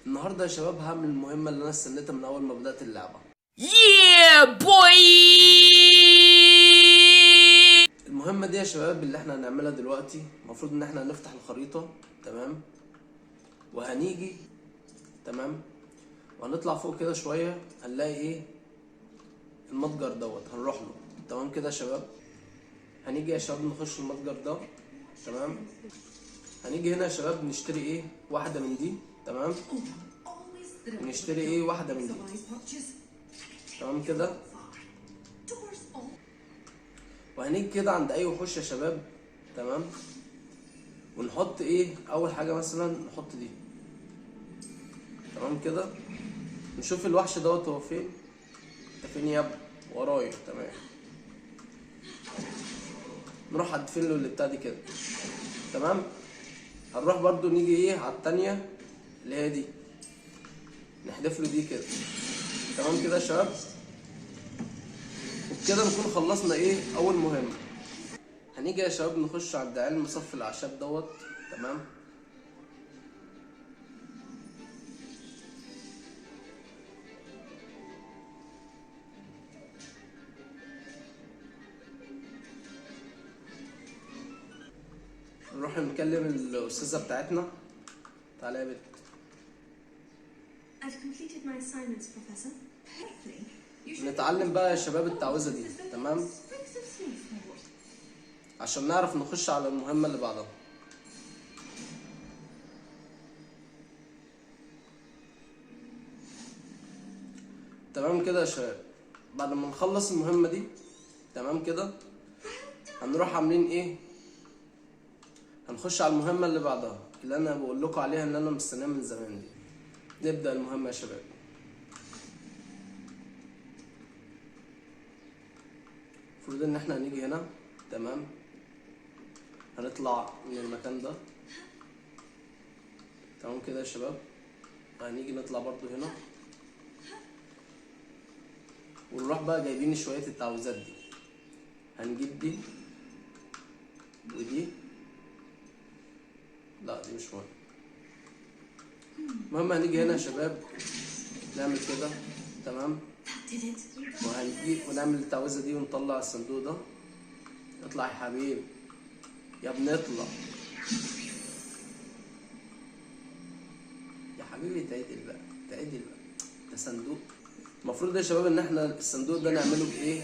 النهارده يا شباب هعمل المهمة اللي انا استنيتها من اول ما بدأت اللعبة. Yeah boy. المهمة دي يا شباب اللي احنا هنعملها دلوقتي، المفروض ان احنا هنفتح الخريطة، تمام، وهنيجي، تمام، وهنطلع فوق كده شوية هنلاقي ايه؟ المتجر دوت، هنروح له. تمام كده يا شباب، هنيجي يا شباب نخش المتجر ده، تمام. هنيجي هنا يا شباب نشتري ايه؟ واحدة من دي، تمام، ونشتري ايه؟ واحدة من دي، تمام كده. وهنيجي كده عند اي وحوش يا شباب، تمام، ونحط ايه؟ اول حاجة مثلا نحط دي، تمام كده. نشوف الوحش دوت هو فين. انت فين يا ابني؟ ورايا، تمام. نروح حادفين له اللي بتاع دي كده، تمام. هنروح برضو نيجي ايه على التانية اللي هي دي، نحدف له دي كده، تمام كده يا شباب. وبكده نكون خلصنا ايه اول مهمة. هنيجي يا شباب نخش عند علم صف الاعشاب دوت، تمام. نروح نكلم الاستاذة بتاعتنا. تعالى يا بت. I've completed my assignments, Professor. Perfectly. You should نتعلم بقى يا شباب التعويذة دي، تمام، sprigs of sneezewort. عشان نعرف نخش على المهمة اللي بعدها. تمام كده يا شباب، بعد ما نخلص المهمة دي، تمام كده، هنروح عاملين ايه؟ هنخش على المهمة اللي بعدها اللي انا بقول لكم عليها ان انا مستناها من زمان دي. نبدأ المهمة يا شباب. المفروض ان احنا هنيجي هنا، تمام، هنطلع من المكان ده، تمام كده يا شباب. هنيجي نطلع برضو هنا ونروح بقى جايبين شوية التعويذات دي. هنجيب دي ودي، لا دي مش مهمة. المهم هنيجي هنا يا شباب نعمل كده، تمام، That did it. وهنجي ونعمل التعويذة دي ونطلع الصندوق ده. اطلع يا حبيبي، يا ابني اطلع يا حبيبي، تعدل بقى، تعدل بقى، ده صندوق. المفروض يا شباب ان احنا الصندوق ده نعمله بايه؟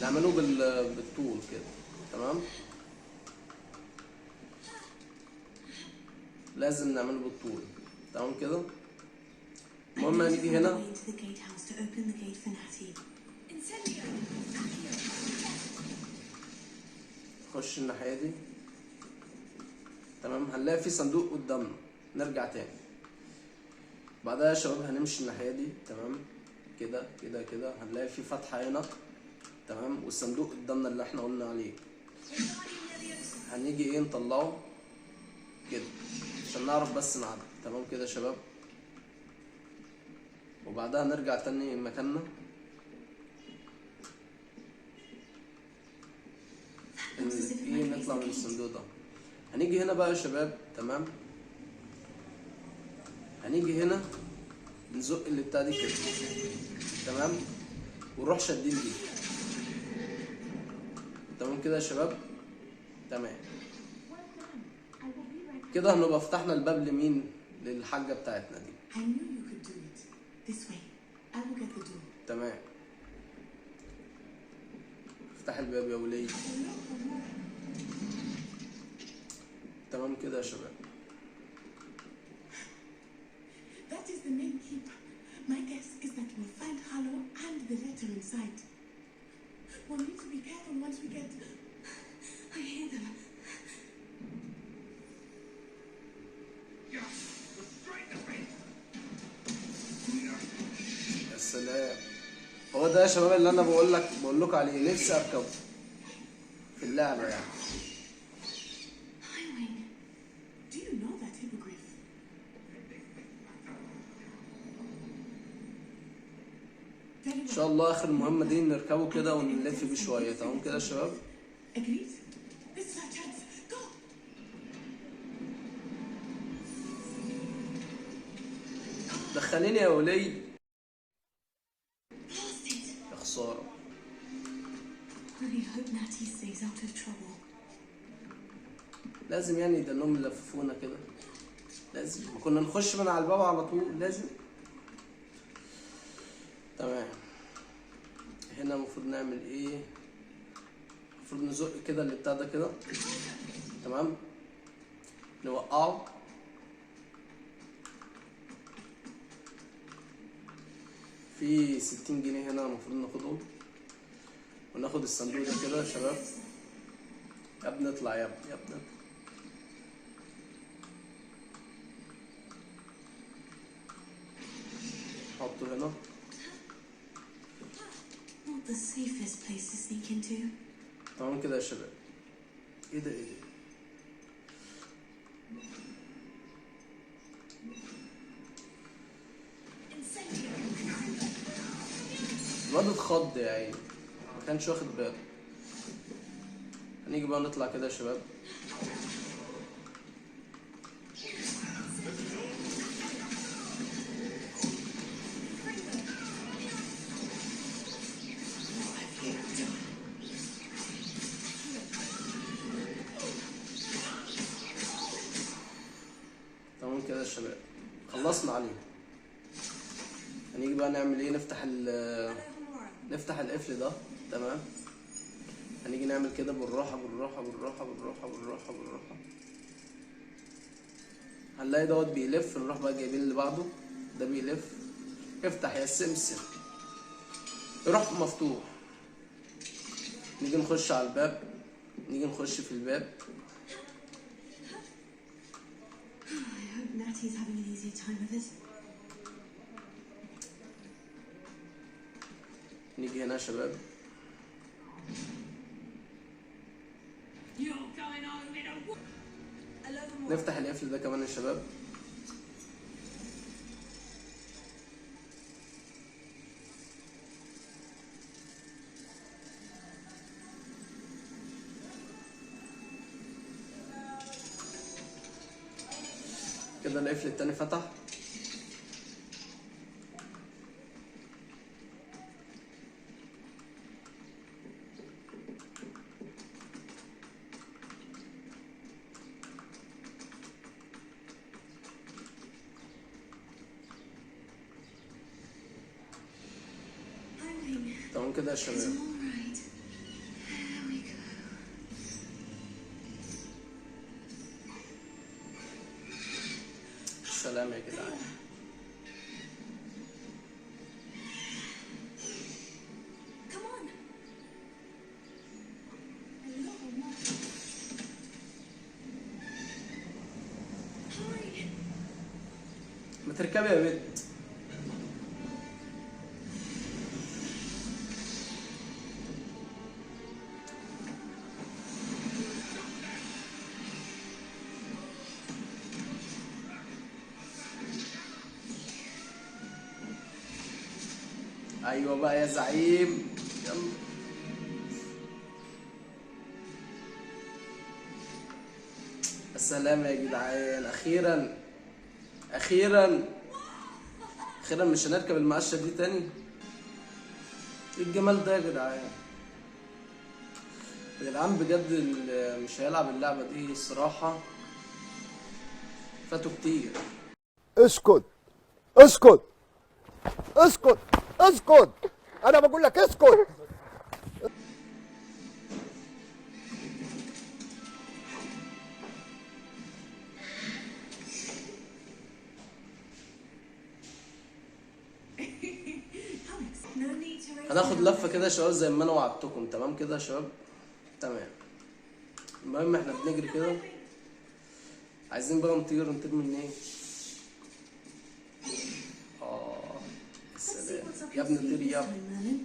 نعمله بالطول كده، تمام، لازم نعمله بالطول، تمام كده. المهم هنيجي هنا، Into the gatehouse to open the gate for Natty. Incendio. نخش الناحية دي، تمام. هنلاقي في صندوق قدامنا، نرجع تاني. بعدها يا شباب هنمشي الناحية دي، تمام كده كده كده، هنلاقي في فتحة هنا، تمام، والصندوق قدامنا اللي احنا قلنا عليه. هنيجي ايه؟ نطلعه كده عشان نعرف بس نعدي، تمام كده يا شباب. وبعدها نرجع تاني مكاننا. ايه؟ نطلع من الصندوق ده. هنيجي هنا بقى يا شباب، تمام، هنيجي هنا نزق اللي بتاع دي كده، تمام، ونروح شادين دي، تمام كده يا شباب، تمام كده. هنبقى فتحنا الباب لمين؟ للحاجة بتاعتنا دي. I knew you could do it. This way. I will get the door. تمام، افتح الباب يا وليد. تمام كده يا شباب. That is the main keep. My guess is that we'll find Harlow and the letter inside. We'll need to be careful once we get. I hear them. يا سلام، هو ده يا شباب اللي انا بقول لكم عليه، نفسي اركبه في اللعبة يعني. Highwing. Do you know that hippogriff? Very ان well. شاء الله اخر المهمة دي نركبه كده ونلف بيه شوية، تمام كده يا شباب. Agreed? This is our chance. دخليني يا ولي. يا خسارة. لازم يعني ده انهم يلففونا كده، لازم كنا نخش من على الباب على طول لازم. تمام. هنا المفروض نعمل ايه؟ المفروض نزق كده اللي بتاع ده كده. تمام، نوقعه. في 60 جنيه هنا المفروض ناخدهم، وناخد الصندوق ده كده يا شباب. يا ابني اطلع يا ابني، يا ابني. حطه هنا. تمام كده يا شباب. ايه ده ايه ده؟ الواد اتخض يا عيني، ما كانش واخد باله. هنيجي بقى نطلع كده يا شباب. تمام كده يا شباب، خلصنا عليه. هنيجي بقى نعمل ايه؟ نفتح القفل ده. تمام، هنيجي نعمل كده بالراحة بالراحة بالراحة بالراحة بالراحة بالراحة. هنلاقي دوت بيلف، نروح بقى جايبين اللي بعده ده بيلف. افتح يا سمسم، يروح مفتوح. نيجي نخش على الباب، نيجي نخش في الباب. نيجي هنا يا شباب. نفتح القفل ده كمان يا شباب. كده القفل التاني فتح. تمام كده يا شباب. سلام يا جدعان. ما تركبي يا بنت. ايوه بقى يا زعيم، يلا. السلام يا جدعان. اخيرا اخيرا اخيرا مش هنركب المقشه دي تاني. ايه الجمال ده يا جدعان؟ يا جدعان بجد اللي مش هيلعب اللعبة دي الصراحة فاتوا كتير. اسكت اسكت اسكت اسكت، انا بقول لك اسكت. هناخد لفه كده يا شباب زي ما انا وعدتكم. تمام كده يا شباب؟ تمام. المهم احنا بنجري كده، عايزين بقى نطير. نطير منين؟ السلام يا ابني، طير يا ابني.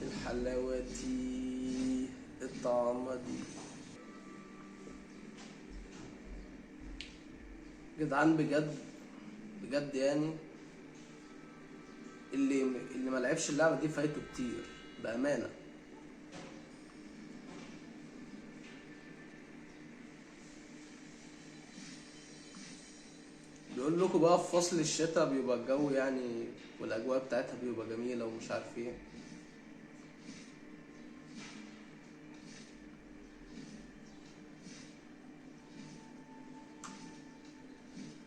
الحلاوة دي، الطعمة دي جدعان بجد بجد يعني اللي ما لعبش اللعبة دي فايته كتير بأمانة. بيقول لكم بقى في فصل الشتاء بيبقى الجو يعني والاجواء بتاعتها بيبقى جميلة ومش عارف ايه.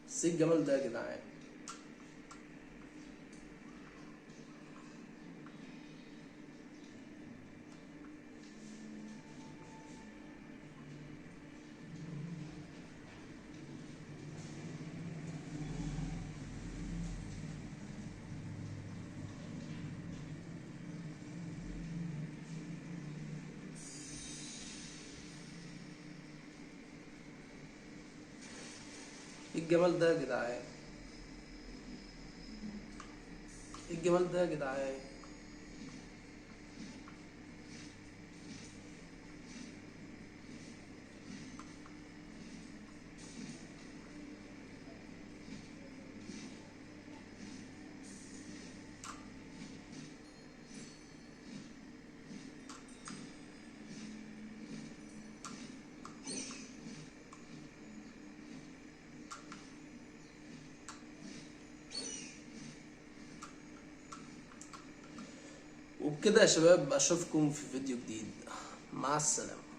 بس ايه الجمال ده يا جدعان؟ ايه الجمال ده يا جدعان؟ ايه الجمال ده يا جدعان؟ وبكده يا شباب اشوفكم في فيديو جديد، مع السلامة.